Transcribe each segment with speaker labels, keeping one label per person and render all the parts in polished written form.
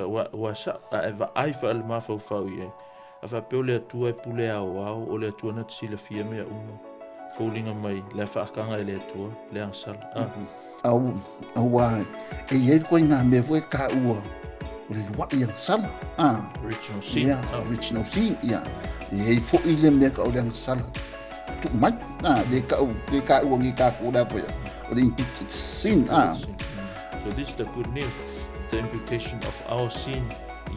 Speaker 1: Ua sa'o, a e vaai faalemafaufau i ai, a faapea o le Atua e pule aoao, o le Atua na te silafia mea uma, foliga mai le a faataga e le Atua le agasala.
Speaker 2: Auā e i ai le ituaiga mea foi e taua o le lua'i agasala.
Speaker 1: Original sin.
Speaker 2: Ia, original sin, ia. E i ai foi le mea tau o le agasala tuu mai. Le tau, le taua nei tatou le a foi, o le imputed sin.
Speaker 1: So this is the good news, the imputation of our sin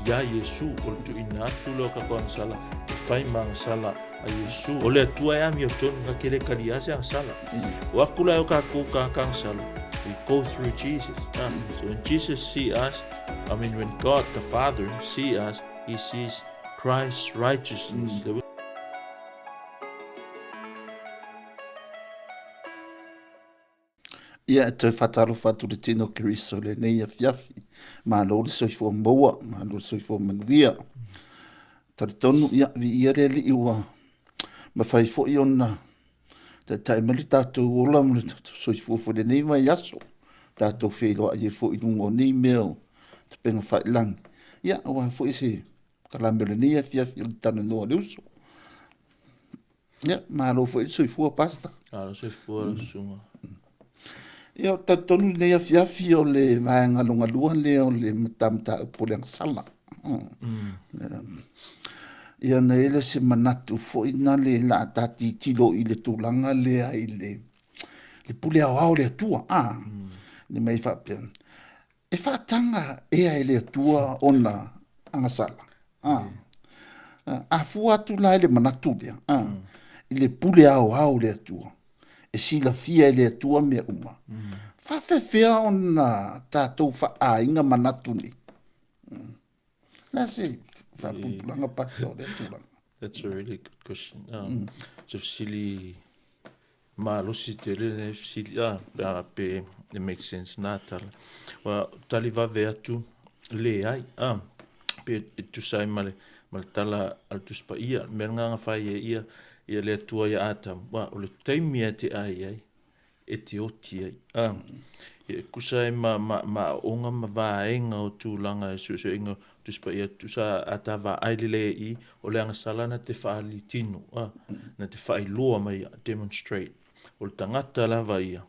Speaker 1: iā Iesu, o le tuuina atu lea o tatou agasala e fai ma agasala a Iesu. O le Atua e amiotonu, na te le talia se agasala. O atu la e o tatou tagata agasala, we go through Jesus. So when Jesus see us, I mean when God the Father see us, he sees Christ's righteousness.
Speaker 2: Ia, e toe faatalofa atu i le tino o Keriso i lenei afiafi. Malo le soifua maua, malo le soifua manuia. Talitonu, ia, viia le Alii ua mafai foi ona taitai mai le tatou ola ma le tatou soifua foi i lenei vaiaso. Tatou feiloai ai foi i luga o nei mea o tapena failagi. Ia, aua foi se kalame o lenei afiafi o le talanoa a le uso. Ia, malo foi le soifua, Pastor.
Speaker 1: Malo soifua lau susuga.
Speaker 2: Ia, ou te talitonu lenei afiafi o le vaega lona lua lea o le mataupu o le agasala. Ia, na i ai lea se manatu foi na le la ta tilotilo i le tulaga lea i le pule aoao o le Atua. Le mea i faapea, e faataga ea e le Atua ona agasala. A fua atu la i le manatu lea, i le pule aoao o le Atua, e silafia e le Atua mea uma, faafefea ona tatou faaaiga manatu nei? Le a se faapulapulaga, Pastor, o lea tulaga?
Speaker 1: That's a really good question. Se fesili malosi tele lenei fesili, a pe it makes sense nā tala. Ua tali vave atu, leai, pe e tusa ai ma le, ma le tala a le Tusi Paia, le mea lena na fai ai ia, ia le Atua ia Atamu, o le taimi e te ai ai, e te oti ai. Ia e tusa ai ma, ma, ma aoaoga ma vaega o tulaga e suesueina o Tusi Paia, tusa a ta vaai lelei ai i, o le agasala na te faalitino, na te faailoa mai ia, demonstrate. O le tagata lava ia,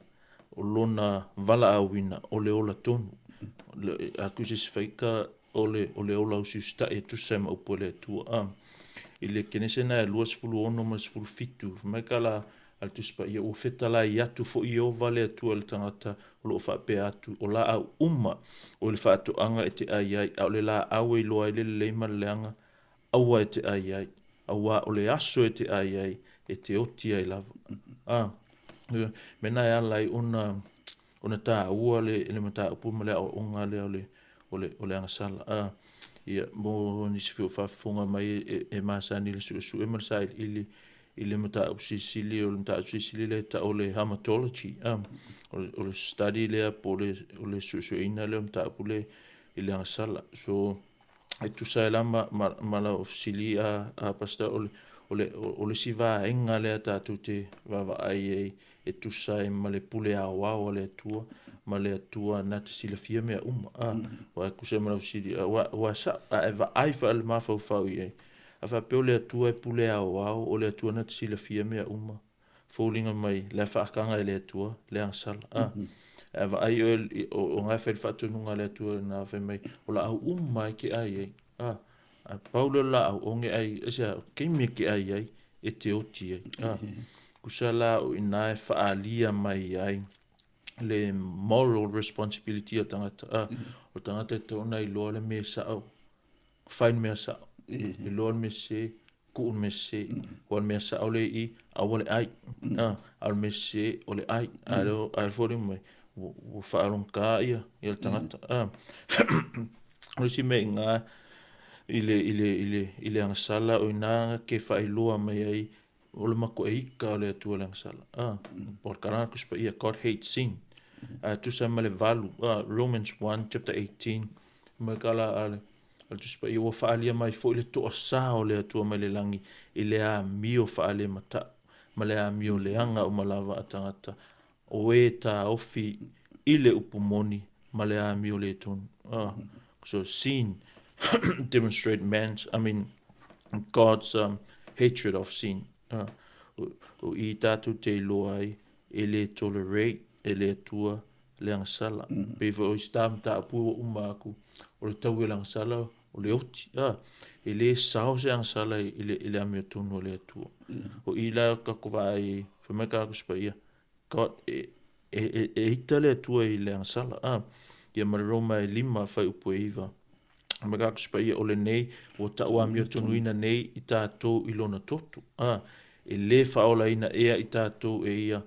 Speaker 1: o lona valaauina, o le ola tonu. A tusa i se faita, o le, o le ola usiusitai e tusa ai ma upu a le Atua. I le Kenese na e 26 ma le 17, fai mai ka la a le Tusi Paia, ua fetalai atu foi Ieova le Atua i le tagata o lo o faapea atu, O laau uma o le faatoaga e te ai ai, a o le laau e iloa ai le lelei ma le leaga, aua e te ai ai, auā o le aso e te ai ai, e te oti ai lava. A, mea na e ala ai ona, ona taua le, le mataupu ma le aoaoga lea o le, o le, o le agasala. A, ia, mo nisi foi o faafofoga mai e, e masani i le suesue ma le sailiili i le mataupu silisili, o le mataupu silisili lea e tau o le hamartology, o le study lea po o le suesueina lea o le mataupu lea i le agasala. So, e tusa ai la ma, ma, ma lau fesili a, a Pastor, o le, o le, o le isi vaega lea tatou te vaavaai ai e tusa ai ma le pule aoao a le Atua, ma le Atua na te silafia mea uma. Aua e tusa ai ma lau fesili, ua, ua sa'o, a e vaai faalemafaufau i ai, A faapea o le Atua e pule aoao, o le Atua na te silafia mea uma, foliga mai le a faataga e le Atua le agasala. A, a vaai oe, o na e fai le faatonuga a le Atua na fai mai, o laau uma e te ai ai. A, a pau lea o le laau, o ge ai, e se a, o taimi e te ai ai, e te oti ai. A, kusa la o ina e faalia mai ai le moral responsibility o tagata. A, o tagata e tatau ona iloa le mea sao Fai le mea sao. Iloa le mea sese, tuu le mea sese. Aua o le mea sao lea i i, aua le ai. A o le mea sese, o le ai. A lea foi le mai, ua faalogogata ia le tagata. O le isi mea i ina i le, i le, i le, i le agasala, o ina ke faailoa mai ai o le matuaika o le Atua i le agasala. Po o le tala na Tusi Paia, God hates sin. A tusa ma le valu, Romans 1 chapter 18, mai ka la a le Tusi Paia, ua faaalia mai foi le toasā o le Atua mai le lagi i le amio faalemata'u ma le amio leaga uma lava a tagata, o e taofi i le upu moni ma le amio le tonu. So sin demonstrate man's, I mean, God's hatred of sin. O i tātou te iloa ai, e le tolerate e le Atua le agasala. Pei foi o isi tā mataupu ua uma aku, o le taui o le agasala o le oti. E le sao se agasala i le amiotonu o le Atua. O i la kako vaai ai, fai mai ka Tusi Paia, God, e ita le Atua i le agasala. Ia ma le Roma e 5 fuaiupu e 9. Ma ka Tusi Paia o lenei ua tauamiotonuina nei i tātou i lona toto. E le faaolaina ea i tātou e ia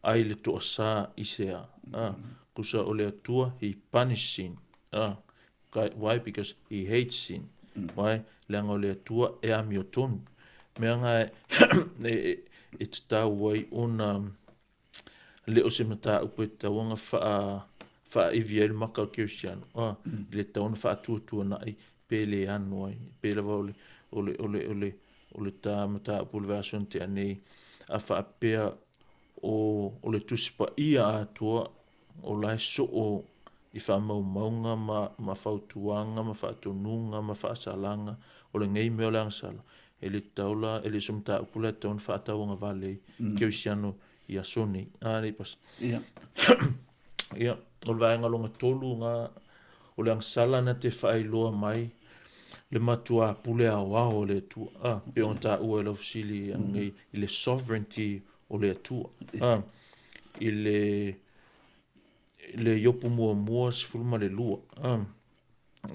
Speaker 1: ai le toasā i se a. Kusa o le Atua, he punish sin. Why? Because he hates sin. Why? Leaga o le Atua e amiotonu. Mea nga e tatau ai ona le o se mataupu e tatau ona faaivi ai le maka o le Kerisiano. I le tatau ona faatuatuanai pe le ano ai. Pe lava o le tā mataupu o le vaiaso na tea nei, a faapea o le Tusi Paia atoa o la e soo i faamaumauga ma fautuaga ma faatonuga ma faasalaga o lenei mea o le agasala. E le tatau la, e le o se mataupu la e tatau ona faatauagavale ai Kerisiano i aso nei. Nei pas. Ia, o le vaega lona tolu nga o le agasala na te faailoa mai le matua pule aoao o le Atua. Pe ona taua e lau fesili anei i le sovereignty o le Atua. I le Iopu muamua 12.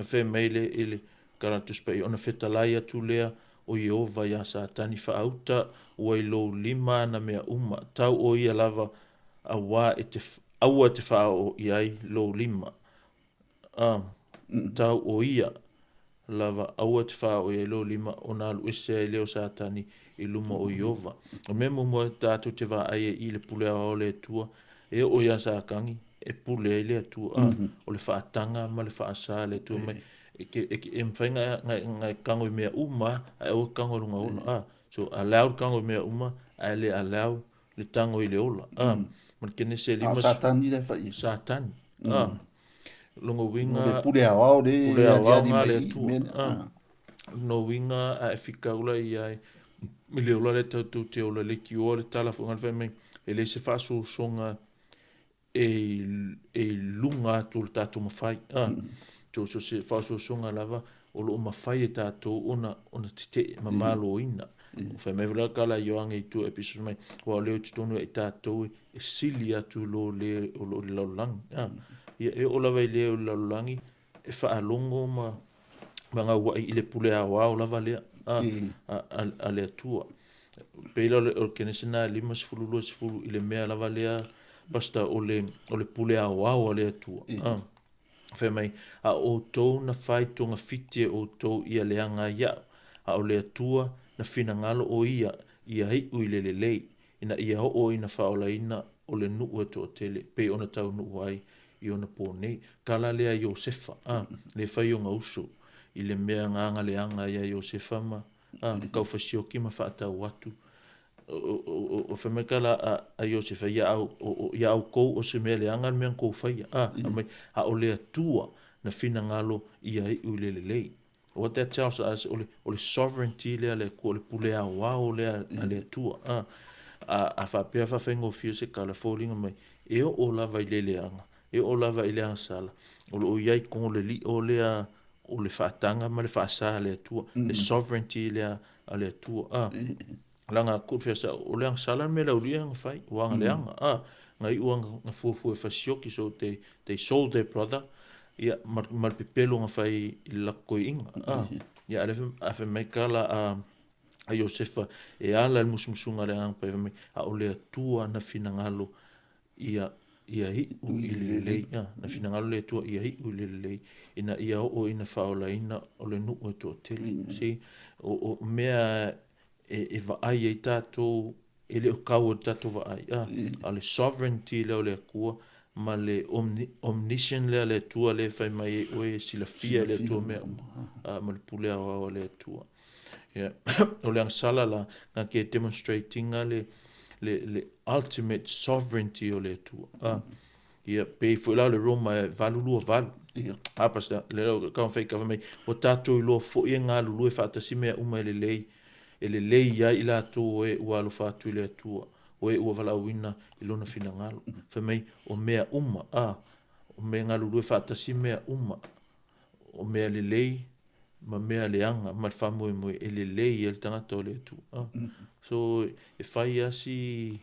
Speaker 1: Fai mai le i le tala Tusi Paia ona fetalai atu lea o Ieova iā Satani faauta ua i lou lima ana mea uma, tau o ia lava auā e te, aua e te faaoo i ai lou lima. Tau o ia lava aua e te faaoo i ai lou lima ona alu ese ai lea o Satani i luma o Ieova. O le mea muamua tātou te vaai ai i le pule aoao o le Atua, e oo iā Satani e pule ai le Atua. O le faataga ma le faasā le Atua mai. E mafai na e tago i mea uma, ae aua e tago i lona ola. So allow le tago i mea uma, ae le allow le tago i le ola. Ma le Kenese
Speaker 2: A o
Speaker 1: 5.
Speaker 2: Satani la e fai.
Speaker 1: Satani. Lona uiga.
Speaker 2: O le pule aoao le
Speaker 1: Pule aoao
Speaker 2: aliali
Speaker 1: nga
Speaker 2: mai
Speaker 1: le
Speaker 2: i
Speaker 1: Atua.
Speaker 2: mea nei.
Speaker 1: Lona uiga a e fikaula i ai i le ola lea tatou te ola leitioa le tala foi nga le fai mai, e le se faasoasoga e i luga atu o le tatou mafai. So se faasoasoga lava o loo mafai e tatou ona tetee ma maloina. Fai mai foi la tala a Ioane i tua episode mai, aua o lea i totonu ia i tatou e sili atu lo le o loo i le lalolagi. Ia e oo lava i le o le lalolagi e faalogo ma gauai i le pule aoao lava lea a le Atua. Pei la o le Kenese na 50 20 i le mea lava lea, Pastor, o le pule aoao a le Atua. Fai mai, a outou na fai togafiti e outou ia leaga ai au, a o le Atua na finagalo o ia ia iu i le lelei, ina ia oo ina faaolaina o le nuu e toatele, pei ona taunuu ai i ona pō nei. Tala lea Iosefa, le fai ona uso, i le mea nga leaga ia Iosefa ma kaufasioki ma faatau atu. O fai mai tala a Iosefa, ia au kou o se mea leaga le mea na kou faia. Mai, a o le Atua na finagalo ia iu i le lelei. What that tells us, o le sovereignty lea le Atua, o le pule aoao lea a le Atua. A faapea faafaigofie se tala foliga mai, e oo lava i le leaga, e oo lava i le agasala, o loo iai togo le lio lea o le faataga ma le faasā a le Atua, le sovereignty lea a le Atua. Laga ku fia sa o le agasala le mea laulia nga fai, o aga leaga. Nga iu nga fuafua e fasioki, so they sold their brother, ia ma le pepelo nga fai i le lakoiinga. Ia a fe mai kala a Iosefa e ala le musumusuga le agaga paia mai, a o le Atua na finagalo ia iu i le lelei. Na finagalo le Atua ia iu i le lelei, ina ia oo ina faaolaina o le nuu e toatele. See, o mea e vaai ai tatou, e le o kau o tatou vaai. A le sovereignty lea o le Atua, ma le omniscient lea le Atua le fai mai ai oe silafia le Atua mea uma. Ma le pule aoao a le Atua. Ia, o le agasala la, nga ke demonstratinga le ultimate sovereignty o le Atua. Ia, pei foi la o le Roma e 8:28.
Speaker 2: Ia.
Speaker 1: A pastor, le o ka fai ka mai, o tātou iloa foi e galulue faatasi mea uma e lelei, e lelei ai i latou o e ua alofa atu i le Atua, o e ua valaauina i lona finagalo. Fai mai, o mea uma, a, o mea galulue faatasi mea uma, o mea lelei ma mea leaga ma le faamoemoe e lelei ai le tagata o le Atua. A. So, e fai lava si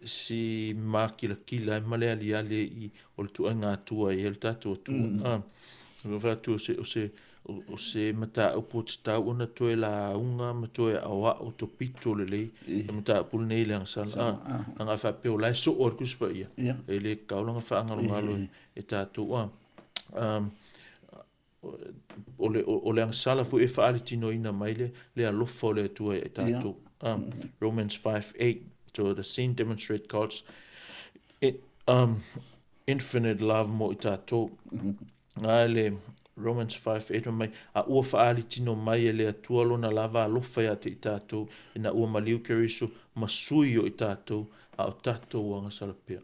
Speaker 1: si makilakila ai ma le aliali i o le tuaiga Atua e i ai le tatou Atua. A. O fai atu o se, o se, o se mataupu o tatau ona toe lauga ma toe aoao topito lelei le mataupu lenei i le agasala. A. Aga faapea o la e soo ai le Tusi Paia, e le tatau ona faagalogalo e tatou. A. O le agasala foi e faalitinoina mai le alofa o le Atua ia i tatou. Romans 5:8. So the scene demonstrate God's infinite love mo i tatou. Nga le Romans 5:8 mai, a ua faalitino mai e le Atua lona lava alofa ia te i tatou, ina ua maliu Keriso ma sui o i tatou, a o tatou agasala pea.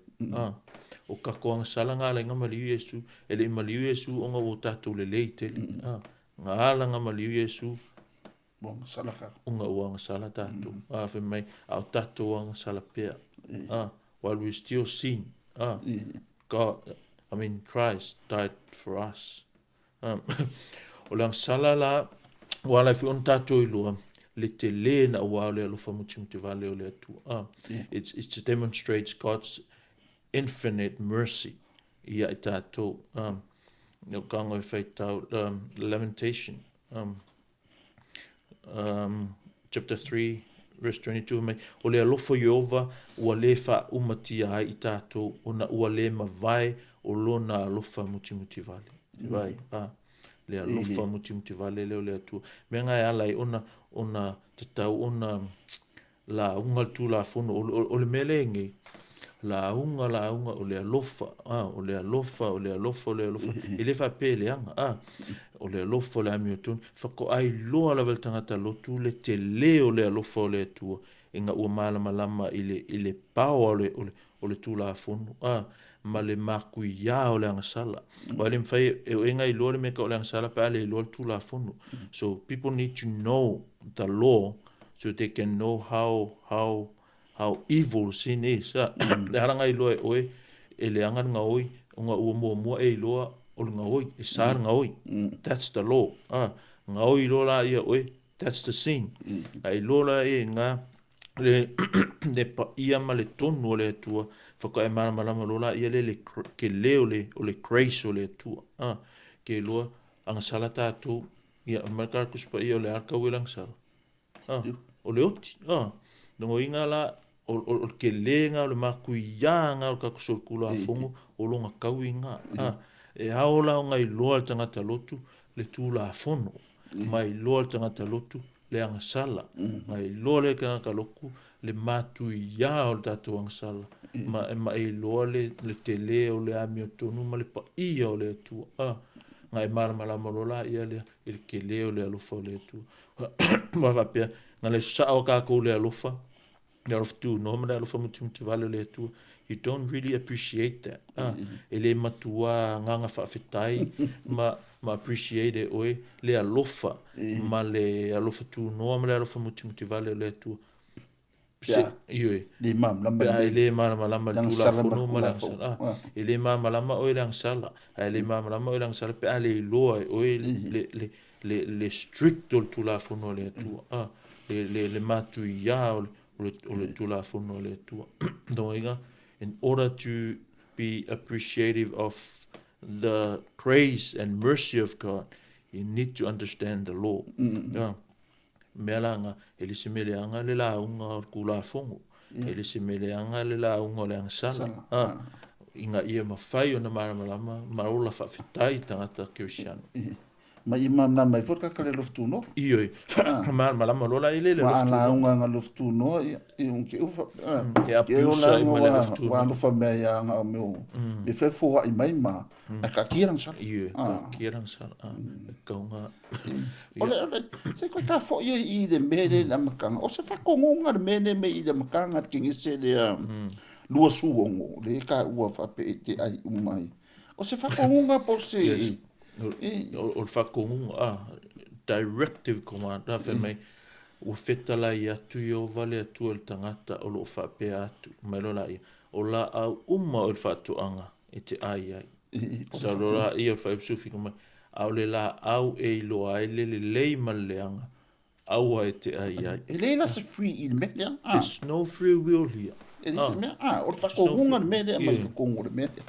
Speaker 1: O kako agasala ngā ala i ngā maliu Iesu, e le i maliu Iesu o ngā o tatou lelei tele. Ngā ala ngā maliu Iesu,
Speaker 2: Ua agasala ka.
Speaker 1: O ngā ua agasala tatou. A, fai mai, a o tatou agasala pea. While we still sin, God, I mean Christ died for us. O le agasala la, ua ala ai foi ona tatou iloa, le tele na ua o le alofa mutimutivale o le Atua. It demonstrates God's infinite mercy ia i tatou. O ka e whaitau, Lamentation, chapter 3, verse 22 mai, o le alofa Ieova ua le faaumatia ai i tatou, ona ua le mavae o lona alofa mutimutivale. Vai, le alofa mutimutivale le o le Atua. Mea ngā e ala ai ona, ona tatau ona lauga le Tulafono, o le mea le ngei, lauga, lauga, o le alofa, o le alofa, o le alofa, o le alofa, e le faapea e leaga, o le alofa o le amiotonu, faatoa iloa lava le tagata lotu le tele o le alofa o le Atua, ina ua malamalama i le power o le Tulafono, ma le makuia o le agasala. Wa le mawhai e o enga iloa le meka o le agasala pe a le iloa le Tulafono. So people need to know the law so they can know how evil sin is. Le haranga iloa e oe, e le anga ngā oi, o ngā ua mua mua e iloa o le ngā oi, e sa le ngā oi. That's the law. Ngā oi iloa la ia oe, that's the sin. A iloa la e ngā le paia ma le tonu o le Atua, whaka e malamalama loa la ia le ke le o le grace o le Atua. Ke iloa, agasala tātou, ia marka kuspa ia o le akau e langasala. O le oti. Nongo inga la, o ke le ngā o le makuia ngā o le kakusol kula afongo, o longa kau inga. E ao la o ngai loa le tangata lotu, le tūla afono. Mai loa le tangata lotu, le agasala. Ngai loa le tangata loku, le matuia o le tātou agasala. Ma e loa le tele o le amiotonu ma le paia o le Atua. Ngai malamalama loa la ia le, i le kele o le alofa o le Atua. Ma faapea, ngā le sao o kākou le alofa, le alofa tūnoa ma le alofa mutimutivale o le Atua. You don't really appreciate that. E le matua nganga whaafetai ma appreciate e oe le alofa ma le alofa tūnoa ma le alofa mutimutivale o le Atua. Ioi.
Speaker 2: Le malamalama
Speaker 1: le. Le malamalama le Tulafono ma le agasala. E le malamalama oe le agasala. A e le malamalama oe le agasala pe a le iloa e oe le strict o le Tulafono o le Atua. Le matuia o le Tulafono o le Atua. Inga, in order to be appreciative of the grace and mercy of God, you need to understand the law. Mea la nga, e le se meleanga le launga o le kulafongo. E le se meleanga le launga o le agasala. Inga ia mawhai o na malamalama, marola whaafetai tangata Kristiano.
Speaker 2: Ma i malamalama ai foi kaka le alofa tunoa.
Speaker 1: Ioi. Malamalama loa la i le
Speaker 2: le
Speaker 1: alofa tunoa.
Speaker 2: Wa lauga nga alofa tunoa, i unke ufa.
Speaker 1: E apiusa i ma le alofa tunoa.
Speaker 2: Wa alofa mea ia nga o meo. Me whefo i mai ma, a ka kia rangasala.
Speaker 1: Ioi, ka kia rangasala. E kaunga.
Speaker 2: Ole, se koe tā fo ia i le mea le la makanga. O se whakongonga le mea ne me i le makanga le kingese le 26 le ka ua faapea e te ai uma ai. O se faatonuga po o se.
Speaker 1: Yes. O le faatonuga, directive command, a fai mai, ua fetalai atu Ieova le Atua i le tagata o lo o faapea atu, mai loa laia, o laau uma o le faatoaga e te ai ai. Sau loa laia o le faaiusufi mai, a o le laau e iloa ai le lelei ma le leaga, aua e te ai ai.
Speaker 2: E leai la se free i le mea lea.
Speaker 1: There's no free will here.
Speaker 2: E leai se mea. O le faatonuga le mea lea mai totonu o le mea lea.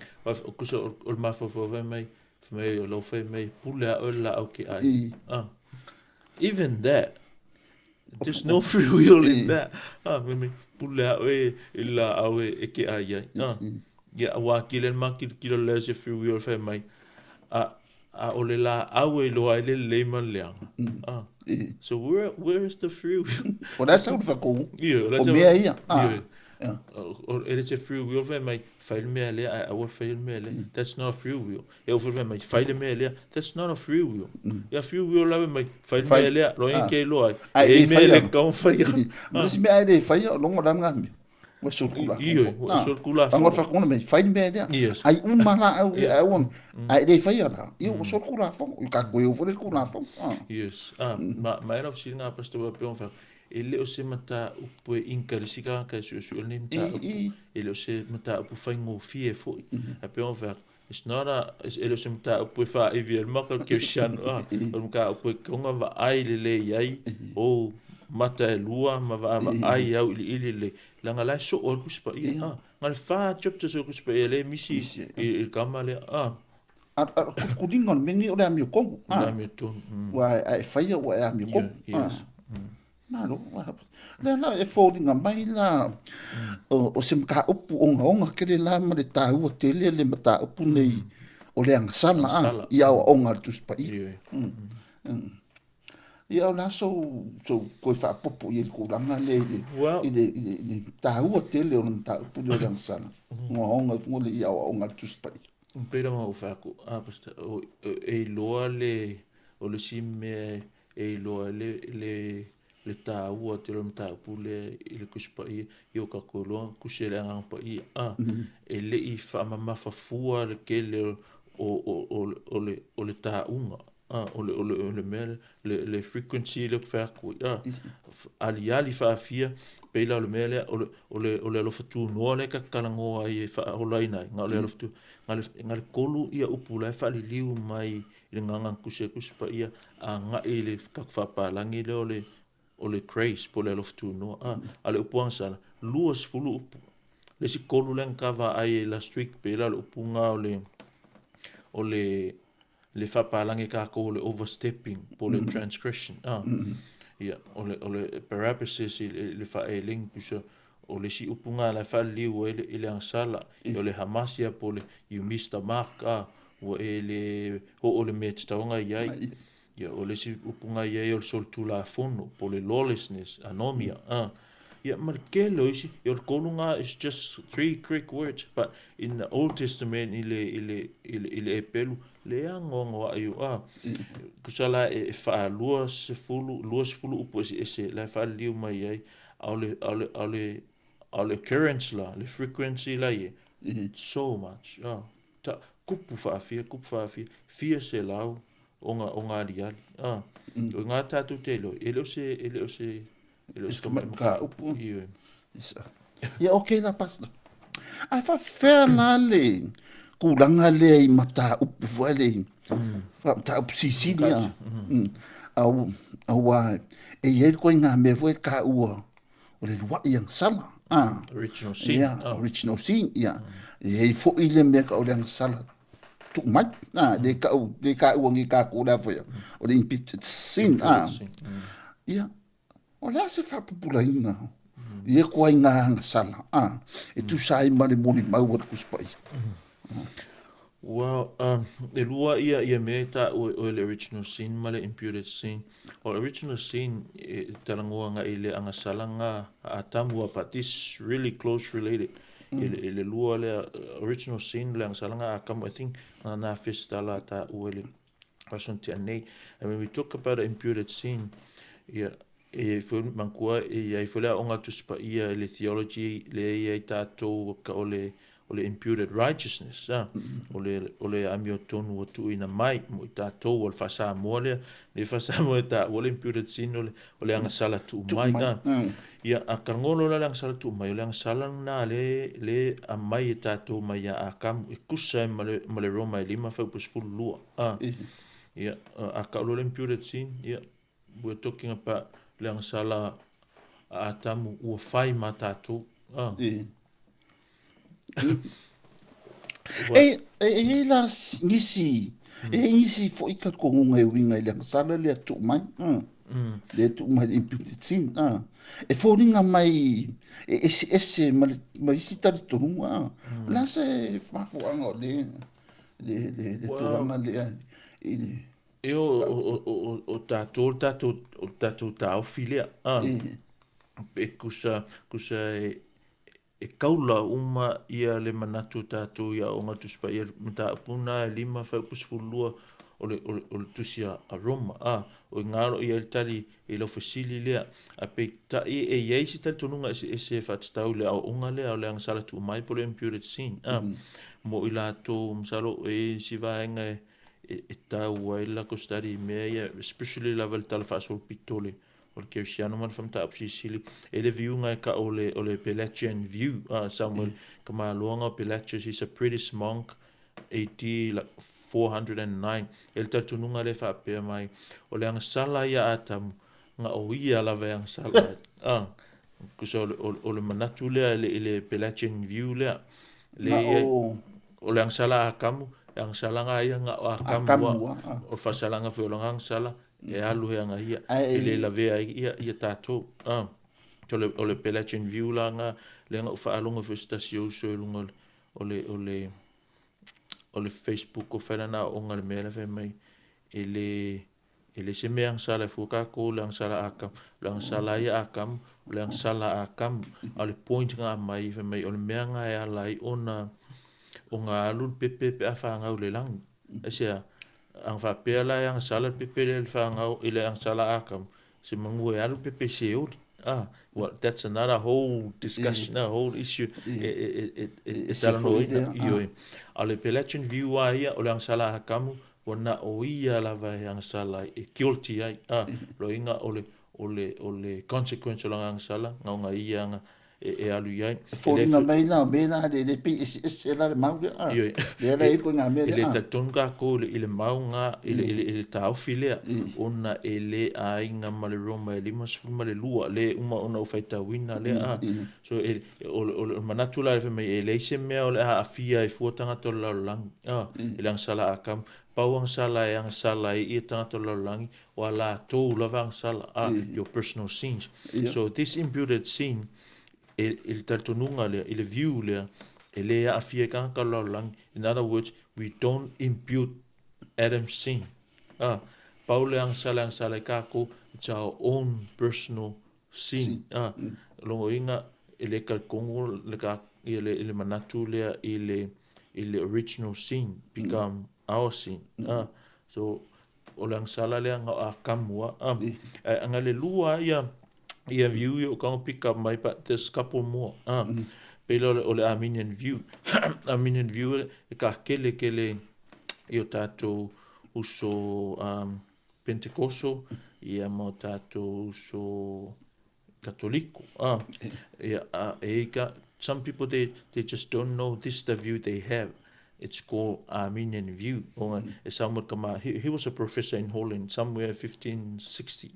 Speaker 1: Kusa o le mafaufau fai mai, fai mai o lau fai mai, pule a oe le laau ke ai. Even that, there's no free will in that. Fai mai, pule a oe i le laau e ke ai ai. Ia, ua atili ai le makilikilo lea se free will fai mai, a o le laau e iloa ai le lelei ma le leaga. So where is the free will?
Speaker 2: O le a sau le faatonuga? O mea ia.
Speaker 1: E le se free will fai mai, fai le mea lea, ae aua fai le mea lea. That's not a free will. E au fai mai, fai le mea lea. That's not a free will. Ia free will la mai, fai le mea lea, loa e ke iloa ai. E mea le kau fai.
Speaker 2: Ma se mea e le fai, o longo la ngā mea. Ua solitulafono.
Speaker 1: Ioe, ua solitulafono.
Speaker 2: Aga whakona mai, fai le mea lea.
Speaker 1: Yes.
Speaker 2: Ai uma la au ia au ai le fai ala. Ia ua solitulafono. I ka koe o le tulafono.
Speaker 1: Yes. Ma era fesili ngā pastor wa pe on wha. E le o se mataupu e inkalisi ka ka suesue le mataupu. E le o se mataupu faigofie foi. A pe on wha. It's not a, e le o se mataupu e whaaiwi e le maka o kerisiano. O le mataupu e kaunga vaai le le iai o mata e lua ma vaavaai au iliili le leaga la e soo ai le Tusi Paia. Na o le 4 chapters o le Tusi Paia lea e misi i le kama lea.
Speaker 2: A o le kulikuliga o le mea lenei o le amiotonu.
Speaker 1: O le amiotonu.
Speaker 2: Ua a e faia ua e amiotonu.
Speaker 1: Yes.
Speaker 2: Malo, lea la e foliga mai la o se mataupu ogaoga tele la ma le taua tele le mataupu nei o le agasala i aoaoga a le Tusi Paia. Ia o le a sou toe faapopo i ai le tulaga lea i le taua tele o le mataupu lea o le agasala, ogaoga foi le i aoaoga a le Tusi Paia.
Speaker 1: E pei lava ona ou fai atu, Pastor, e iloa le, o le isi mea e iloa ai le taua tele o le mataupu lea i le Tusi Paia, ia o tatou iloa tusi e le Agaga Paia, e le i faamamafa fua le tele o le tauga, o le mea le frequency lea ou te fai atu ai, aliali faafia, pei la o le mea lea, o le alofa tunoa lea ta te talanoa ai e faaolaina ai, na o le alofa tunoa, na o le 3 ia upu la e faaliliu mai i le gagana tusi a Tusi Paia agai i le tatou faapalagi lea o le grace po o le alofa tunoa. A o le upu agasala, 20 upu. Le isi 3 lea na ta vaai ai last week, pei la o le upu na o le faapalagi tatou o le overstepping po o le transgression. Ia, o le parabasis i le faaelegi pusa, o le isi upu na la e faaliliu ai i le agasala, o le hamasia po o le you missed the mark, ua e le oo le mea tatau ona i ai. Ia, o le isi upu na i ai o le solitulafono, po o le lawlessness, anomia. Ia, ma le tele o isi, ia o le 3 na is just 3 Greek words, but in the Old Testament i le Epelu, le anoanoai o, tusa la e faalua sefulu, 20 upu eseese la e faaliliu mai ai, a o le occurrence la, le frequency la ie, so much, kupu faafia, fia se lau o ngā aliali. O ngā tātou te iloa, e le o se
Speaker 2: ka upu. Ia, ok la, Pastor. Ai faafefea la le kulaga lea i mataupu foi le mataupu sisili auā e i ai le koaiga mea foi taua o le lua'i agasala.
Speaker 1: Original sin.
Speaker 2: Ia, original sin, ia. E i ai foi le mea taua o le agasala tuu mai. Le taua nei tatou le a foi, o le imputed sin. Ia, o le a se faapupulaina ia koaiga agasala e tusa ai ma le molimau a le Tusi Paia?
Speaker 1: Well, e lua ia mea e taua e le original sin ma le imputed sin. O original sin e talanoa agai i le agasala ga a Atamu, but this really close related. I le lua lea original sin le agasala ga a Atamu, I think na fesitala taua i le aso tea nei. And when we talk about imputed sin, ia E foi manatua e i ai foi le aoga a le Tusi Paia i le theology lea e i ai tatou o le o le imputed righteousness, a o le amiotonu ua tuuina mai mo i tatou, o le faa-Samoa lea, le faa-Samoa e taua le imputed sin o le agasala tuu mai. A ia a talanoa loa le agasala tuu mai, o le agasala lena le aumai e tatou mai ia Atamu e tusa ai ma le Roma e 5 fuaiupu 12. A ia a tau loa le imputed sin, ia we're talking about le agasala a Atamu ua fai ma tatou. A.
Speaker 2: E i ai la nisi, e i ai nisi foi talitonuga e uiga i le agasala lea tuu mai, lea tuu mai le imputed sin, e foliga mai e eseese ma, le, ma isi talitonuga. O le a se mafuaaga o le, le, le, le tulaga lea i le...
Speaker 1: E o tatou, o le tatou taofi lea. E kusa e kaula uma ia le manatu o tatou i aoga Tusi Paia, mataupu na e 5 fuaiupu 12 o le tusi a Roma. A o i galo i ai le tali i lau fesili lea, a peitai e i ai se talitonuga eseese e faatatau i le aoaoga lea o le agasala tuu mai po o le imputed sin. A mo i latou masalo e i ai isi vaega e tau ai le latou study i mea ia, especially lava i le tala faasolopito o le Kerisiano ma le faamataupu silisili, e le viuga e tau o le Pelagian view. Samuel Kamaloaga o Pelagius, he's a British monk, AD like 409. E le talitonuga lea faapea mai, o le agasala ia Atamu, na o ia lava e agasala ai. Kusa o le manatu lea i le Pelagian view lea. Le
Speaker 2: Na
Speaker 1: ia,
Speaker 2: o
Speaker 1: o le agasala a Atamu, e agasala nga ia nga o Atamu
Speaker 2: Atamu
Speaker 1: a.
Speaker 2: A.
Speaker 1: O le faasalaga foi o lana agasala, e alu he aga ia,
Speaker 2: Ae
Speaker 1: e le lavea ai ia tatou. O le Pelagian view la nga, lea na ou faalogo foi se tasi o uso i luga o le Facebook o fai lana aoaoga i le mea lea fai mai, e le se mea agasala e fua tatou le agasala a Atamu, o le agasala ia Atamu, o le agasala a Atamu. A o le point na aumai fai mai, o le mea na e ala ai ona alu le pepe pe a fanau i le lagi. Aisea, a faapea la e agasala le pepe lea i le fanau i le agasala a Atamu, se manu e alu le pepe i Seoli. Well, that's another whole discussion, a whole issue e
Speaker 2: E se foi
Speaker 1: talanoaina.
Speaker 2: lea,
Speaker 1: Ioe. A o le Pelagian view a ia, o le agasala a Atamu, ua na o ia lava e agasala ai, e guilty ai. Loiga o le consequence o lana agasala, na ona ia aga e alu i ai.
Speaker 2: E foliga mai la o mea la le pei eseese la le mau lea.
Speaker 1: Ioe.
Speaker 2: Lea la e i ai ituaiga mea
Speaker 1: E le
Speaker 2: lea.
Speaker 1: talitonu tatou i le mau i le taofi lea, ona e le aiga ma le Roma e 52 le uma ona ou faitauina lea. So o le manatu la e fai mai, e leai se mea o le a aafia ai fua tagata o le lalolagi i le agasala a Atamu. Pau agasala e agasala ai ia tagata o le lalolagi, o a latou lava agasala, your personal sins. So this imputed sin, i le talitonuga lea, i le view lea, e le aafia i tagata o le lalolagi. In other words, we don't impute Adam's sin. Pau le agasala e agasala ai tatou, it's our own personal sin. Logoina e le talitonu le ka ia le, i le manatu lea i le original sin become our sin. So o le agasala lea na o Atamu a. Aga le lua ia view ia o kaga pick up mai, but there's couple more. Pei o le Arminian view. Arminian view e ka kele kele i o tatou uso Pentekoso ia ma o tatou uso Katoliko. Ia, e ka, some people they just don't know this is the view they have. It's called Arminian view. O e Samuel Kama, he was a professor in Holland somewhere 1560.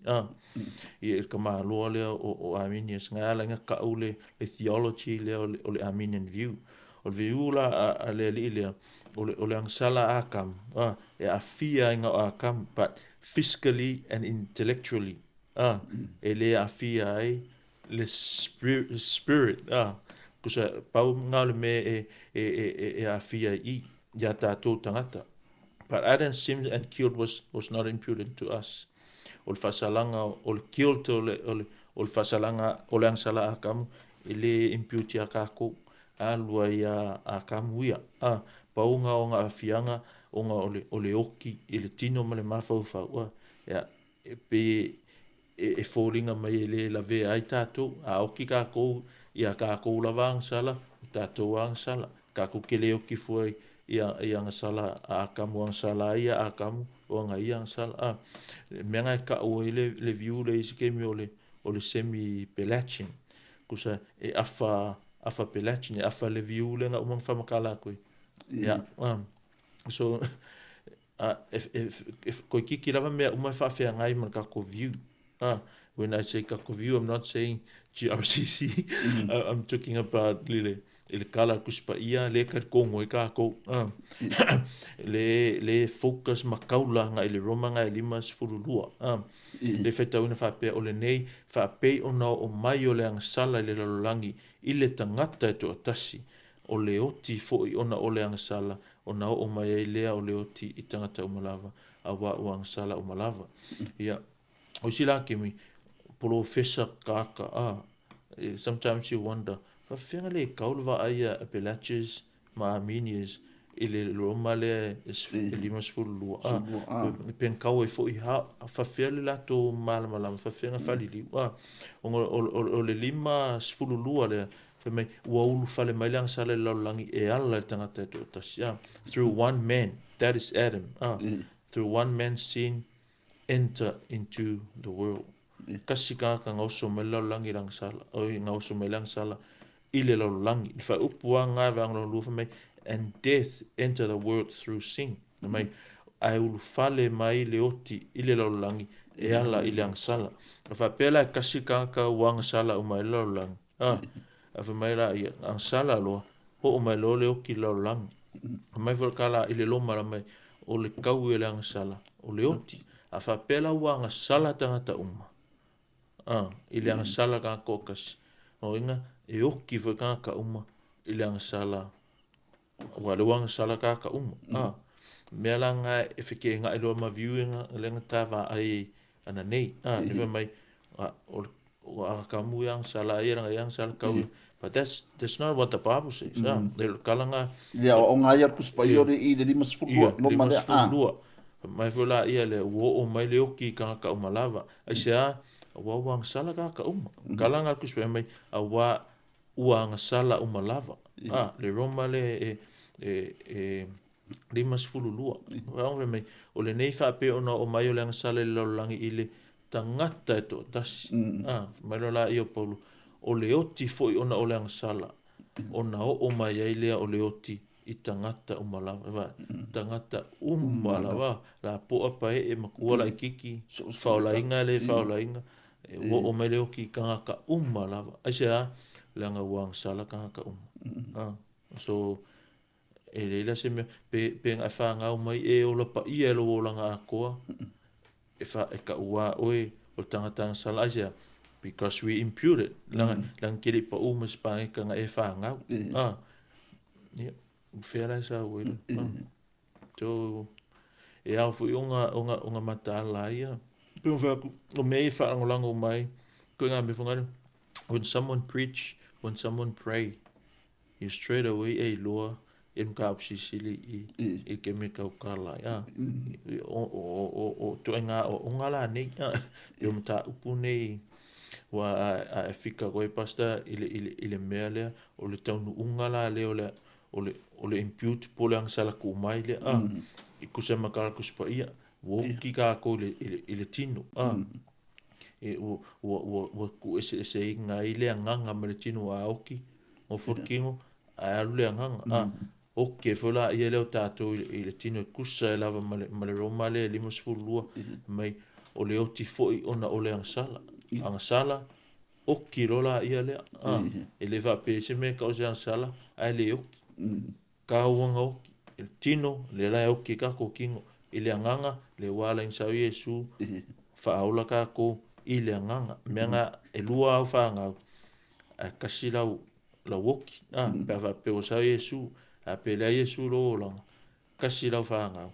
Speaker 1: Ia il kama loa lea o Arminius. Nga ala nga kau le theology lea o le Arminian view. O le view la a le alii lea, o le agasala a Atamu. E aafia ai nga o Atamu, but physically and intellectually. E le aafia ai le spirit. Kusa pau ngā o le mea e aafia i ia tātou tangata. But Adam's sin and guilt was not imputed to us. O le faasalaga o le guilt o le faasalaga o le agasala a Atamu, e le impute ia kākou. Alu ai a Atamu ia. Pau ngā o ngā aafiaga ona o le oki i le tino ma le mafaufau. Ia, e pe e foliga mai e lē lavea ai tatou, a oki kākou iā kākou lava agasala, o tatou agasala, kākou te lē oki fua i agasala a Atamu, agasala a ia Atamu, o aga ia agasala. A mea na e ta'u ai le view lea i isi taimi o le semi Pelagian, tusa e afa afa Pelagian, e afa le view lea na uma ona faamatala atu ai. Ia, so e toeitiiti lava mea uma e faafeagai ma le tatou view. When I say tatou view, I'm not saying GRCC. I'm talking about i le tala a le Tusi Paia lea e talitonu ai tatou. Le focus ma taula agai i le Roma na e 52. Le faitauina faapea o lenei faapei ona oo mai o le agasala i le lalolagi i le tagata e toatasi, o le oti foi ona o le agasala ona oo mai ai lea o le oti i tagata uma lava, auā ua agasala uma lava. Ia, o isi la taimi, polofesa kaka, sometimes you wonder, faafefea le kau le vaai a Pelagius ma Arminius i le Roma lea e 52. Pe kau ai foi ha faafefea le latou malamalama, faafefea na faliliu. Ona o le 52 lea, fai mai, ua ulufale mai le agasala i le lalolagi e ala i le tagata e toatasi. Through one man, that is Adam. Through one man's sin, enter into the world. Kasi tagata gaoso mai le lalolagi i le agasala, oi gaoso mai le agasala i le lalolagi. Le faaupu lava vaega lona lua fai mai, and death enter the world through sin. Fai mai, ae ulufale mai le oti i le lalolagi e ala i le agasala. A faapea la e kasi tagata ua agasala uma ai le lalolagi. A fai mai la ia, agasala loa, oo mai loa le oti i le lalolagi. Fai mai foi le tala i le Roma la mai, o le taui o le agasala, o le oti. A faapea la ua agasala tagata uma. I le agasala tagata toatasi. O iga, e oki foi tagata uma i le agasala, ua le ua agasala tagata uma. Mea la nga e fekeega'i loa ma view lea na ta vaai ana nei. Le fai mai, o ua Atamu e agasala ai laga ia agasala tau. But that's not what the Bible says. Le tala na
Speaker 2: Le aoaoga ai a le Tusi Paia o le i le 52 Roma lea.
Speaker 1: 52. Mai foi la ia le ua oo mai le oki i tagata uma lava. Aisea, aua ua agasala tagata uma. Tala na le Tusi Paia mai, auā ua agasala uma lava. Le Roma le e 52. Fai mai, o lenei faapea ona oo mai o le agasala i le lalolagi i le tagata e toatasi. Mai loa laia o Paulo, o le oti foi ona o le agasala, ona oo mai ai lea o le oti i tagata uma lava. Va, tagata uma lava, lapoa paee matua laitiiti, faolaina le faolaina, e ua oo mai le oti i tagata uma lava. Aisea, leaga ua agasala tagata uma. So, e leai la se mea, pe na e fanau mai e ola paia e lou olaga atoa, e taʻuā oe o le tagata agasala. Aisea, because we impute it. Laga te le i paʻu ma se paneta na e fanau. Ia, fea la e sau ai le. So, e ao foi ona mataala ai ia. Pe o fai atu, o mea ia e faalagolago uma ai, koe ngā mea whangare, when someone preach, when someone pray, you straight away e iloa e mataupu silisili i ke mea tautala ai. O ituaiga aoaoga lanei, e o mataupu nei ua a e fika atu ai pastor i le mea lea o le taunuuga la lea o le impute po o le agasala tuu mai lea e tusa ma tala Tusi Paia ua oki kākou i le tino e ua tuueseeseina ai le agaga ma le tino a oki gofo le tino ae alu le agaga oki ai foi laia lea o tatou i le tino e tusa ai lava ma le Roma lea e 52 mai o le oti foi ona o le agasala agasala oki loa laia lea e le faapea se mea e tau o se agasala ae le oki kauaga oki i le tino lea la e oki ai tatou tino i le agaga le ua ala ai ona sau Iesu faaola tatou i le agaga mea na e lua au fanau ae tasi lau oki pe a faapea ua sau Iesu ae pe leai Iesu lou olaga tasi lau fanau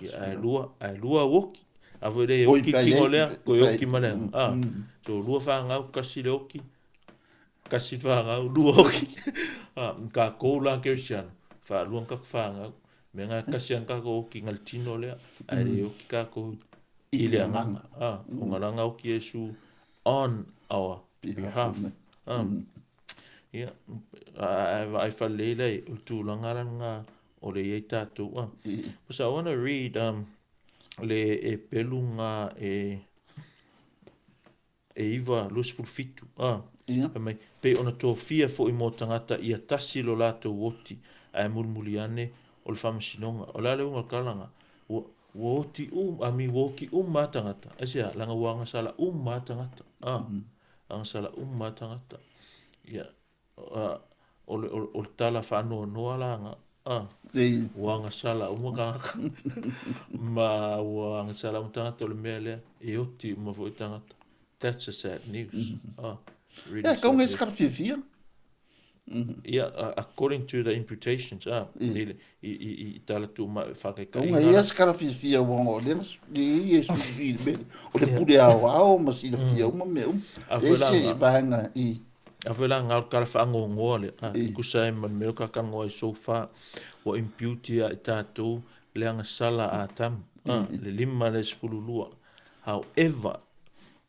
Speaker 1: ae lua au oki a foi le oki tino lea toe oki ma le agaga so lua fanau tasi le oki tasi fanau lua oki tatou la kerisiano faalua ona tatou fanau mea na tasi lava ona tatou oki na le tino lea ae le oki tatou. I le agaga. O nga la oki Iesu on our behalf. Ia, ae vaai faalelei la o le tulaga la lena o le i ai tatou. So I want to read le e pelu nga e e 9 27. Fai mai, pei ona tofia foi mo tagata ia tasi lo latou oti, ae mulimuli ane o le faamasinoga. O le a le uiga o le tala ua ua oti I mean, ua oti uma lava tagata. Aisea, leaga ua agasala uma lava tagata. Agasala uma lava tagata. Ia, o le tala faanoanoa la ga. Ua agasala uma tagata. Ma ua agasala uma tagata o le mea lea, e oti uma foi tagata. That's a sad news.
Speaker 2: Really. Ia, kau ngai se fiafia.
Speaker 1: Yeah, according to the imputations, i i tala tu ma
Speaker 2: whakaikainga. Kau ngai se kala fiafia ua ngo le le Iesu i le mea. O le pule ao ao ma silafia uma mea uma. E se vaega i.
Speaker 1: A foi la ngā kala whaangongoa le. Kusa e ma le mea ka kangoa i so far. Ua impute ia i tātou le agasala a Atamu. Le 5 le 12. However,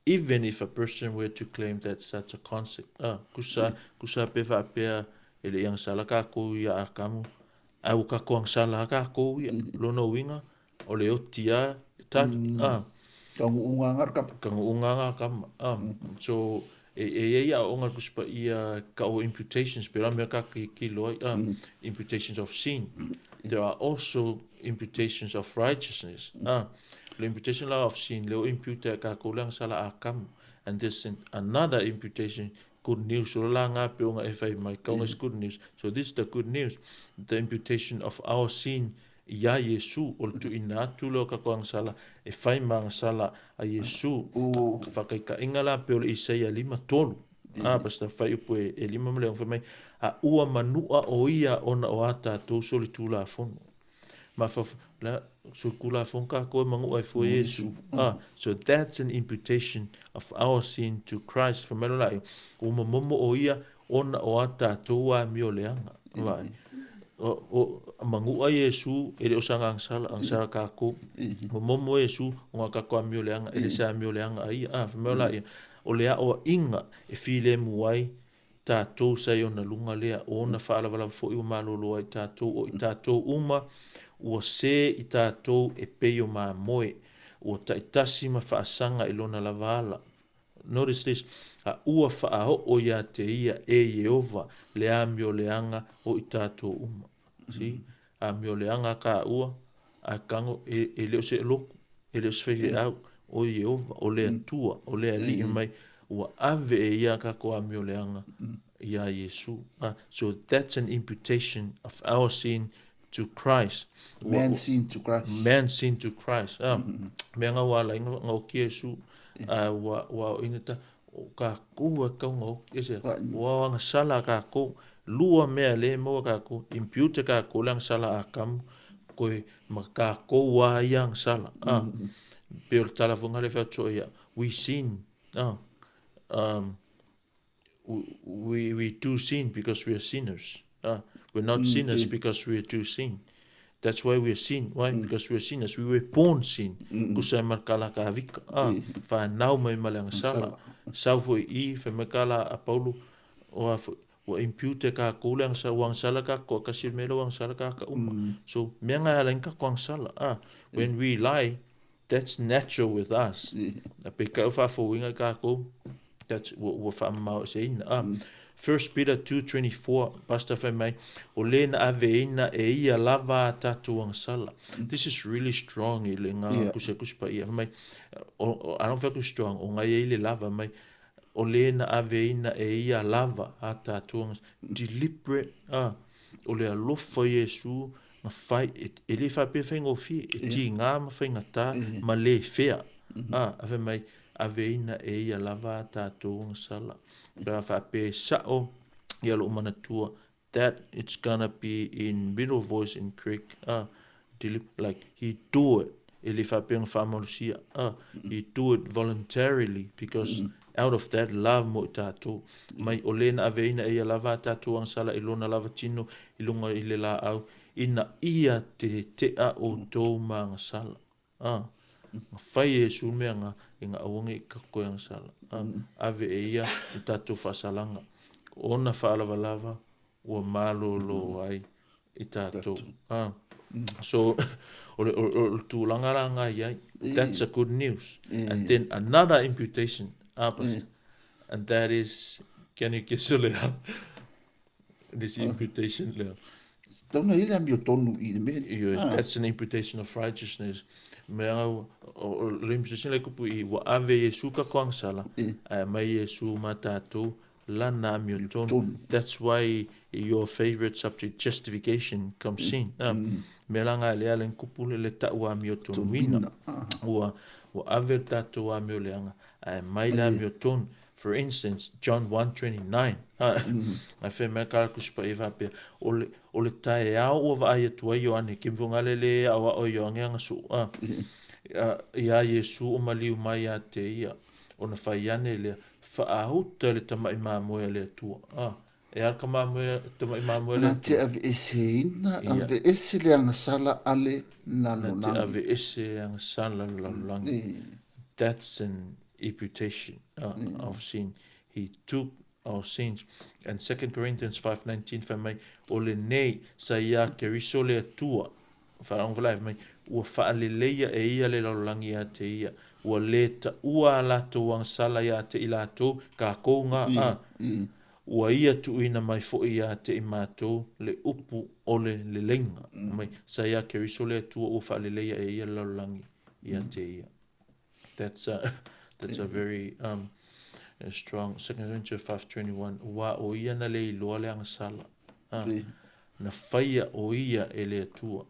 Speaker 1: even if a person were to claim that such a concept, kusa, kusa pe whaapea e le i agasala kākou ia Akamu, ai ua kākou agasala kākou ia, lona uiga, o le oti a tali.
Speaker 2: Ka nguunga ngā kama.
Speaker 1: Ka nguunga ngā kama. So, e e ia o ngā kuspa ia ka o imputations, pe la mea ka ki kilo ai, imputations of sin. There are also imputations of righteousness. Le imputation la of sin, le o impute ka ko le agasala a kamu. And there's another imputation, good news. O la ngā pe o ngā e whai mai, ka is good news. So this is the good news, the imputation of our sin ia Iesu, o le tuuina atu lea o kākou agasala e fai ma agasala a Iesu. Faakaikaiga la pe o le Isaia 53. Pastor fai upu e 5 ma le 6 fai mai, a ua manua o ia ona o a tātou solitulafono. Ma fa la solitulafono kākou e manua e fua Iesu. So that's an imputation of our sin to Christ. Fai mai lo la ua momomo o ia ona o a tātou amio leaga. Vai. O manua Iesu e le o sa agasala, agasala kākou. Momomo Iesu o ngā kākou amio leaga, e le se amio leaga a ia. Fai mai o la ia, o le ao inga e file mu ai tātou sa i ona lunga lea, o ona whaalavalava foi o malolo ai tātou, o i tātou uma, ua se i tātou e pei o mamoe, ua taitasi ma whaasanga i lona lava ala. Notice this, a ua whaao o ia te ia e Iehova le amio leaga o i tātou uma. See? Amio leaga ka ua, a kango e leo se loku, e leo se whai au, o Iehova, o le atua, o le alii mai, ua ave e ia kako amio leaga ia Iesu. So that's an imputation of our sin to Christ.
Speaker 2: Man sin to Christ.
Speaker 1: Man sin to Christ. Mea ngā wā lai ngā oki Iesu, ua ua ina ta o ka kua ka ngā oki ese ua agasala ka ko lua mea le maua ka ko impute ka ko le agasala a kamu koe ma ka ko ua ia agasala. Pe o le tala fonga le whatua ia, we sin. We do sin because we are sinners. We're not sinners because we do sin. That's why we are sin. Why? Because we are sinners. We were born sin. Kusa e markala ka vika. Wha nau mai male agasala. Sau foi i, wha makala a Paulo, o a ua impute ka ko le agasala, ua agasala ka ko kasi mele ua agasala ka ka uma. So, mea ngā ala inga ko agasala. When we lie, that's natural with us. A pe ka wha ka ko, that's ua wha se ina. 1 Peter 2:24, Pastor fai mai, o le na ave ina e ia lava a tātou agasala. This is really strong i le ngā kusa kusa pa ia. Fai mai, I don't feel strong, o ngai e le lava mai, o le na ave ina e ia lava a tātou agasala. Deliberate, o le alofa Iesu, nga whai, e le whai pe whai ngō e ti ngā ma whai ngā ma le whea. A fai mai, ave ina e ia lava a tātou agasala. Pea whape sao ia lo manatua, that it's gonna be in middle voice in Greek. Like he do it. E le whape nga whaamalusia. He do it voluntarily because out of that love mo i tātou. Mai o le na ave ina e ia lava a tātou agasala i lona lava tino i lunga i le la au. Ina ia te tea o tō ma agasala. Na fai e Iesu le mea nga ina aua nei kako e agasala. Ave e ia le tatou faasalaga. Ona faalavalava ua malolo ai i tatou. So, o le tulaga la nga i ai. That's a good news. And then another imputation, Pastor, and that is, can you guess o lea? This imputation lea.
Speaker 2: Tauna i le amiotonu i le mea.
Speaker 1: Ioe, that's an imputation of righteousness. Mea au, o le imputation le kupu i ua ave Iesu ka koagasala, ae mai Iesu ma tatou lana amiotonu. That's why your favorite subject, justification, comes in. Mea la nga lea le kupu le tau amiotonuina. Ua ave le tatou amioleaga, ae mai le amiotonu. For instance, John 1:29. Ai fe mea ka kusi pa eva pe o le tae ao ua vaai atu ai Ioane ke mvonga le le ao ao Ioane anga su ia Iesu o maliu mai ia te ia ona fai ane lea faauta le tamai mamoe le Atua. E al ka mamoe tamai mamoe le
Speaker 2: Atua. Na te ave ese ina ave ese le agasala ale lalolagi.
Speaker 1: Na te ave ese agasala lalolagi. That's an imputation of sin. He took our sins. And 2 Corinthians 5:19 fai mai o le nei sa ia Keriso le Atua whaangwalai mai ua whaaleleia e ia le lalolagi ia te ia ua le taua latou agasala ia te i latou ka kou ngā ua ia tuuina mai foi ia te i mātou le upu o le leleiga mai sa ia Keriso le Atua ua whaaleleia e ia le lalolagi ia te ia. That's a very strong. 2 Corinthians 5:21 ua o ia na le iloa le agasala. Na faia o ia e le Atua.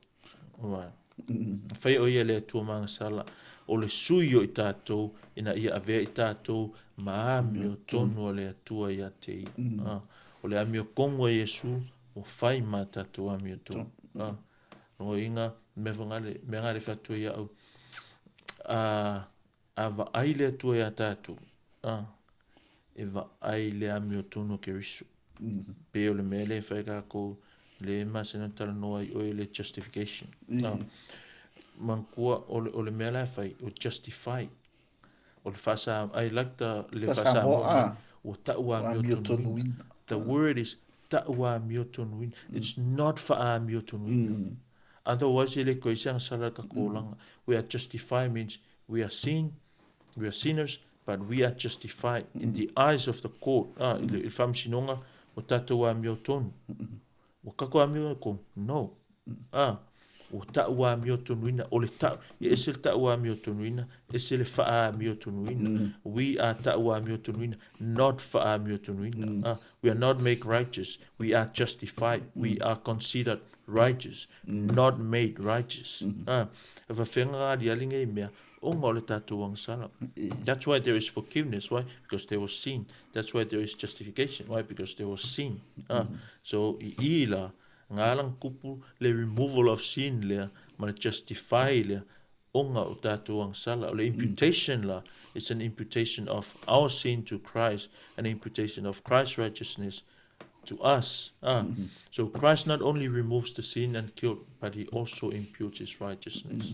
Speaker 1: Na faia o ia e le Atua ma agasala. O le sui o i tātou ina ia avea i tātou ma amio tonu o le Atua ia te ia. O le amio kongo e Iesu o fai ma tātou amio tonu. Rongo inga mea ngale whatua ia au. A vaai le Atua ia tātou. E vaai le amio tonu o Keriso. Pe o le mea le whai kākou le masena talanoa i oe le justification. Mangkua o le mea la whai o justify. O le whasa, I like the le whasa moa. Ua taua amio tonuina. The word is taua amio tonuina. It's not wha-amio tonuina. Otherwise, ele koe se agasala ka kōlanga. We are justified means we are sin, we are sinners, but we are justified in the eyes of the court. I le whamsinonga o tātou amio tonu. O kako amio ko? No. O tāu amio tonuina, o le tāu, e ese le tāu amio tonuina, ese le wha amio tonuina. We are tāu amio tonuina, not wha amio tonuina. We are not made righteous, we are justified, we are considered righteous, not made righteous. E whawhenga ngā lialinga i mea, o ngā o le tātou agasala. That's why there is forgiveness. Why? Because there was sin. That's why there is justification. Why? Because there was sin. So, i ila, ngā alang kupu le removal of sin lea, ma le justify lea, o ngā o tātou agasala. O le imputation la, it's an imputation of our sin to Christ, an imputation of Christ's righteousness to us. So Christ not only removes the sin and guilt, but he also imputes his righteousness.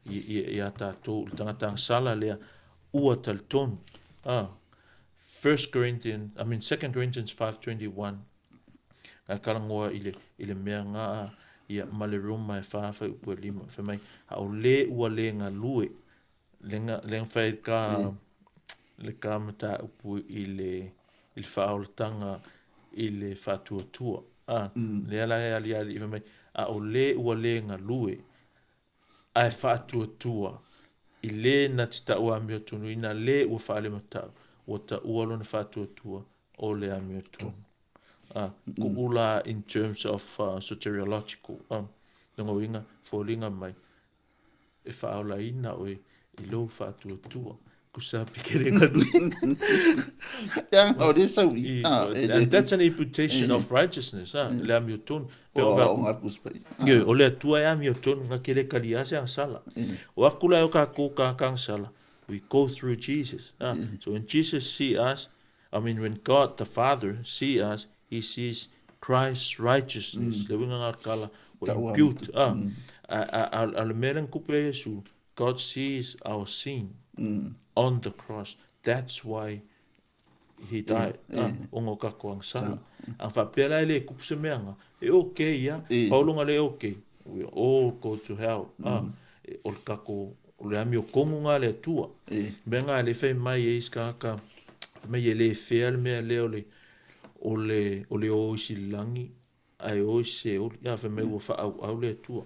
Speaker 1: Ia tātou, le tangata agasala lea, ua talitonu. 2 Corinthians 5:21, ngā karangoa i le mea ngā ia ma le Roma e whawhai upu e lima. Whai mai, ha o le ua le ngā lue, le ngā whai ka, le ka mata upu i le whaolatanga i le whatuatua. Le ala he ali ali, whai mai, a o le ua le ngā lue, a e whatuatua, i le na te taua amio tonu, ina le ua whaale matau, ua taua lona whatuatua o le amio tonu. Ku'ula in terms of soteriological. Nongo inga, fōlinga mai, e whaolaina oe i lou whatuatua. Kusapi ke renga nui. And that's an imputation of righteousness. Le amio tonu. O le Atua e amio tonu, ngā ke le kalia se agasala. O akula e o ka kō ka agasala. We go through Jesus. So when Jesus see us, I mean when God the Father see us, he sees Christ's righteousness. Le winga ngā kala, o impute. A le mea kupu e Iesu, God sees our sin on the cross. That's why he died. Ah, ongo ka ko ang sala. Ang faapea la e le kupu se meanga. E okay ia. Paulonga le okay. We all go to hell. Ah, o le kako, o le ami o kongu ngā le atua. Mea ngā le whai mai e iska aka, mai e le whea le mea lea o le, o le, o le o isi langi, ae o i Seoli, a fai mai ua faaauau le Atua.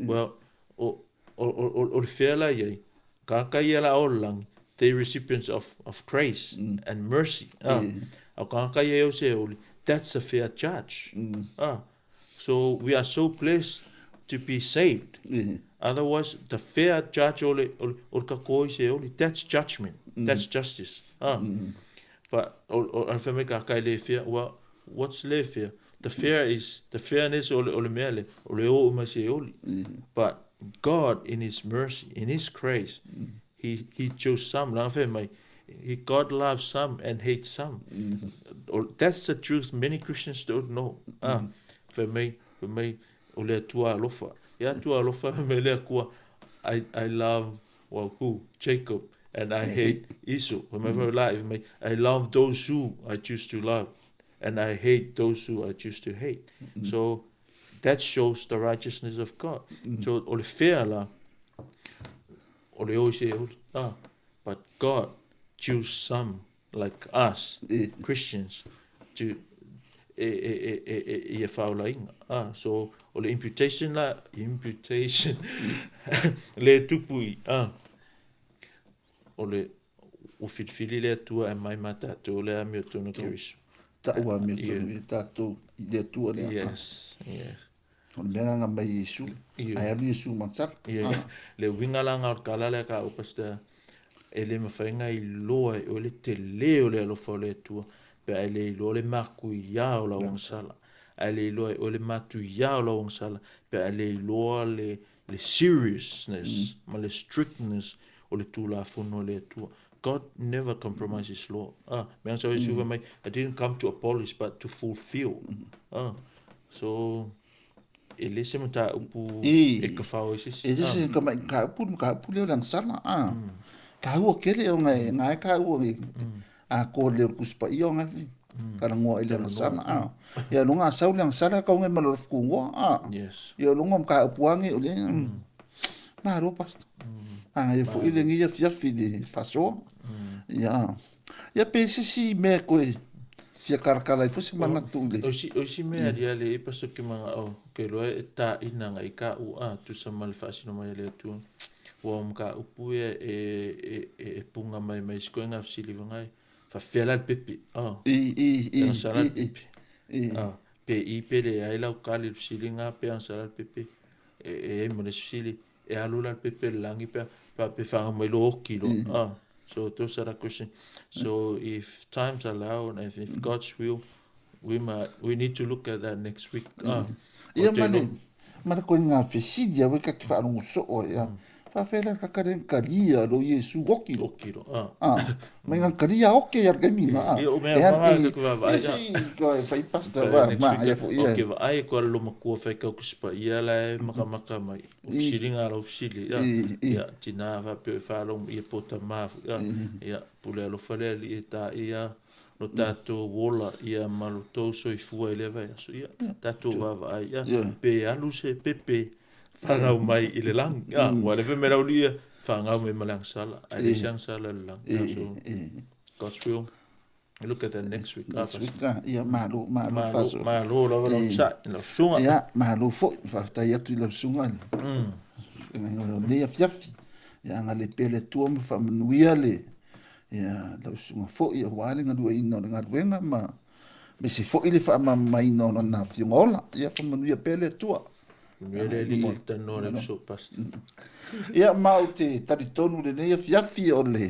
Speaker 1: Well, o, o, o, o le fea la iai, kāka ia la o le lagi, they recipients of grace and mercy. Ah, a o kāka ia o Seoli, that's a fair judge. Ah, so we are so blessed to be saved. Otherwise, the fair judge o le, o le, o le kakoa i Seoli, that's judgment, that's justice. Ah, but o, o, o le fai mai kāka e le fair, well, what's le fair? The fair is, the fairness o le, o le mea le, o le o uma se oli. But God in his mercy, in his grace, he chose some, la fai mai, he, God loves some and hates some. That's the truth many Christians don't know. Ah, fai mai, fai mai, o le Atua alofa. Ia Atua alofa, fai mai le Atua, I love, well, who? Jacob, and I hate Esau. Fai mai, fai mai, fai mai, I love those who I choose to love, and I hate those who I choose to hate. So that shows the righteousness of God. So o le fea la, o le oi se uli. Ah, but God choose some like us, Christians, to e, e, e, e, e, ia whaolainga. Ah, so o le imputation la, imputation, le tupu i, ah, o le, ua filifili le Atua e mai ma tatou le amiotonu o Keriso.
Speaker 2: Ta'u amiotonu e tatou i le Atua lea.
Speaker 1: Yes, yes.
Speaker 2: O le mea nganga mai Iesu, ae alu Iesu ma sala.
Speaker 1: Yeah. Le uiga la nga o le kala lea ka au pastor, e le mafai nga iloa e oe le tele o le alofa o le Atua, pe a e le iloa le makuia o lau agasala. A e le iloa e oe le matuia o lau agasala, pe a e le iloa le le seriousness ma le strictness o le Tulafono a le Atua. God never compromise his law. Ah, mea sa Iesu fai mai, I didn't come to abolish but to fulfill. Ah, so e le se mataupu e ka whao i sisi.
Speaker 2: E le se ka mai ka upu, ka upu leo lang sala. Ah. Ka ua kele o ngai, ngai ka ua i a ko leo kuspa i o ngai. Ka rangoa i le agasala. Ah. Ia lunga sau le agasala ka unge malo fukungoa. Ah.
Speaker 1: Yes.
Speaker 2: Ia lunga ka upuangi o le. Malo pastor. Ah, ia foi le ngia fiafi le fasoa. Ia. Ia pe se si mea koe fia karakala i fo se manatu le.
Speaker 1: O si o si mea ria le e paso ke manga o ke loa e ta ina ngai ka u a tu sa mal faasino mai le atu. Ua o ka upu e e e e punga mai mai sikoe ngā fisili vangai. Faafefea la le pepe. Ah.
Speaker 2: I, i, i,
Speaker 1: Agasala le
Speaker 2: i,
Speaker 1: pepe.
Speaker 2: i.
Speaker 1: Ah. Pe i pe leai lau kali i le fesiliga pe agasala le pepe. E, e ai ma le isi fesili, e alu la le pepe i le lagi pe, pe, pe faaga mai lo oki loa. Ah. So those are the questions. So if times allow and if God's will, we might, we need to look at that next week. Ah.
Speaker 2: Ia ma le, ma le koe ngā fesili a weka te whaarongo soo ia. Whawhea la kakare kalia lo Iesu oki lo.
Speaker 1: Oki lo. Ah.
Speaker 2: Ah, mai ngā kalia oke ia kai mina. Ah.
Speaker 1: Ia, o mea maha te kua vaai.
Speaker 2: Ia si, ko e whai pasta wa, ma, ia fo ia.
Speaker 1: Oke vaai ko ala loma kua whai kau kusipa ia la e makamaka mai. O fisilinga ala o fisili. Ia, ia tina whapeo e whalong ia pota maa. Ia, ia pule alofa lea li e tā ia lo tātou ola ia ma lo tou soifua i lea vaiaso. Ia, tātou vaavaai ia, pe alu se pepe whangau mai i le lagi. Ah, ua le me lau lia, whangau mai ma le agasala. Ai le se agasala i le lagi. Ah, so, God's will. Look at that next week.
Speaker 2: Next week, ah, ia, malo, malo,
Speaker 1: Malo,
Speaker 2: whaso.
Speaker 1: malo lava lau sai, lau suga.
Speaker 2: Ia, malo foi, whafetai atu i lau suga. Nei afiafi. Ia, anga le pele tua ma whaamanuia le. Ia, lau suga foi, aua le galueaiina o le galuega ma me se foi le faamamaina o lana afioga ola. Ia, faamanuia pea le Atua.
Speaker 1: Manuia le Alii i le tanoa le uso, Pastor.
Speaker 2: Ia, ma ou te talitonu lenei afiafi o le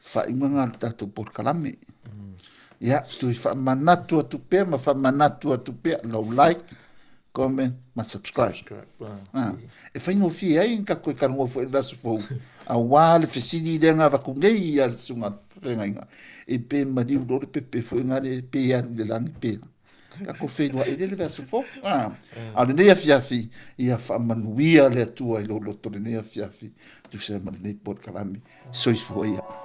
Speaker 2: faaiuga o le tatou polokalame. Ia, toe faamanatu atu pea ma faamanatu atu pea lau like, comment ma subscribe.
Speaker 1: Subscribe.
Speaker 2: Ah, e faigofie ai ka koe karagoa foi i le vaiaso fou, auā le fesili lea na avatu nei a le susuga feagaiga, e pe maliu loa le pepe foi na le pe alu i le lagi pe. Tatou feiloai i le vaiaso fou. A o lenei afiafi, ia faamanuia le Atua i lou loto lenei afiafi, tusa ai ma lenei polokalame. Soifua ia.